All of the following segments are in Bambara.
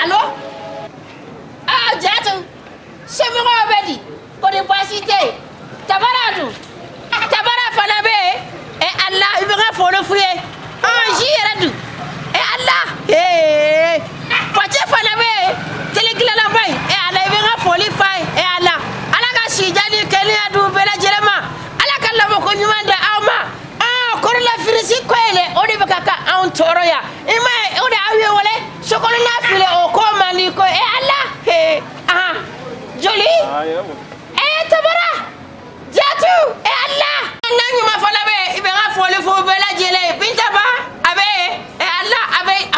Allo? Ah, Jatu, somɔgɔw bɛ di? Kɔni baasi tɛ yen? Tabara dun? Tabara fana bɛ yen? E Ala, i bɛ n ka foli f'u ye. Zi yɛrɛ dun? E Ala, ee Facɛ fana bɛ yen, tele dilanaba in. E Ala, i bɛ n ka foli f'a ye. E Ala, Ala ka sijan ni kɛnɛya d'u bɛɛ lajɛlen ma. Ala ka lamɔko ɲuman di aw ma. Coronavirus ko in dɛ, o de bɛ ka anw tɔɔrɔ yan. I m'a ye, o de aw ye wele sokɔnɔna filɛ, o ko man di ko. E Ala, he, ahan, joli? E Tabara, Jatu, e Ala. N'a ɲuman fana bɛ yen, i bɛ n ka foli f'u bɛɛ lajɛlen ye. Binta Ba, a bɛ yen. E Ala, a bɛ yen.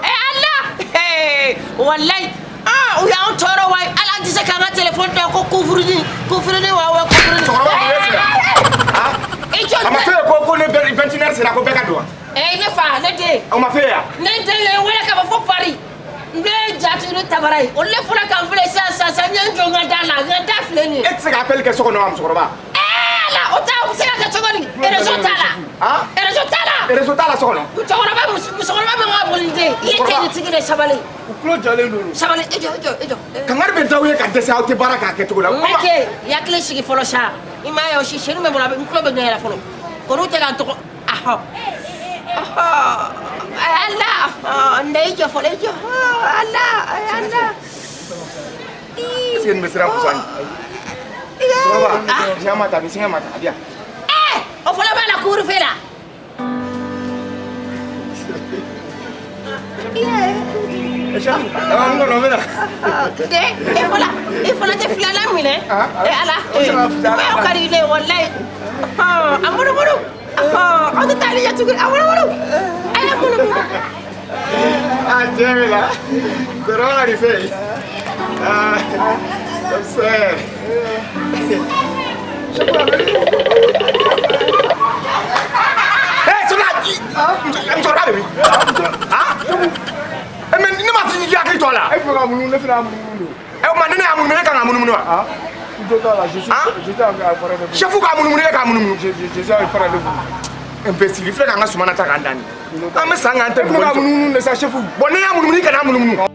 E Ala, he, walayi. Ah, u y'anw tɔɔrɔ wa, hali an tɛ se k'an ka telefɔni ta ko kufuruni, kufuruni wa wa kufuruni. Cɛkɔrɔba, mun bɛ fɛ? I jɔ. A ma f'e ye ko ne 21 heures sera ko bɛɛ ka don wa? Eh, ne fa, ne den. O ma f'e ye wa? Ne den ye n wele ka bɔ fo Paris. Ne ye Jatu ni Tabara ye. Olu de fɔra k'an filɛ sisan sisan sisan, n ye n jɔ n ka da la, n ka da filɛ nin ye. E tɛ se ka appel kɛ so kɔnɔ wa, musokɔrɔba? Eh, ala, o ta o bɛ se ka kɛ cogo di? Réseau t'a la. Ah? Réseau t'a la. Réseau t'a la so kɔnɔ? Musokɔrɔba, musokɔrɔba min ka bon ni den ye, i ye tenitigi de, sabali. U tulo jɔlen don. Sabali, i jɔ, i jɔ, i jɔ. Kangari bɛ d'aw ye ka dɛsɛ, aw tɛ baara k'a kɛcogo la. Ne tɛ i hakili sigi fɔlɔ sa. I m'a ye o si senu bɛ n bolo, a bɛ n tulo bɛ ɲɛ yɛrɛ fɔlɔ. Kɔniw tɛ ka n tɔgɔ. Ahɔ. Ahɔ. Ala, n i jɔ fɔlɔ, i jɔ. Ala, ala. Est-ce que nin bɛ siran fusa ni? Musokɔrɔba, ni ma ta, ni singɛ ma ta, a di yan. Eh, o fɔlɔ b'a la couvre-feu la. N kɔnɔ, n bɛ na. Den, e fɔlɔ, e fɔlɔ tɛ filanan minɛ. E Ala, O sɔrɔ fisaya la. o ka di ne ye walayi. A munumunu. Aw tɛ taa ni ɲɛ tuguni, a munumunu. A y'a munumunu. Ah, tiɲɛ bɛ la. Cɛkɔrɔba ka nin fɛn ye. Ah, c'est. Eh, Sola, musokɔrɔba bɛ min? Ah? Eh, mais ne ma f'i k'i hakili to a la. E fɛ ka munumunu, ne fana y'a munumunu de. Eh, o ma ne y'a munumunu, e kan ka munumunu wa? Ah? N jo t'a la, je suis Hein? j'étais avec rendez-vous. Chef k'a munumunu, e k'a munumunu. Je suis avec rendez-vous. Imbécile, i filɛ k'an ka suman ta k'an dan nin. An bɛ san k'an tɛ E fana ka munumunu de sa, chef. Bon, ne y'a munumunu, i kana munumunu.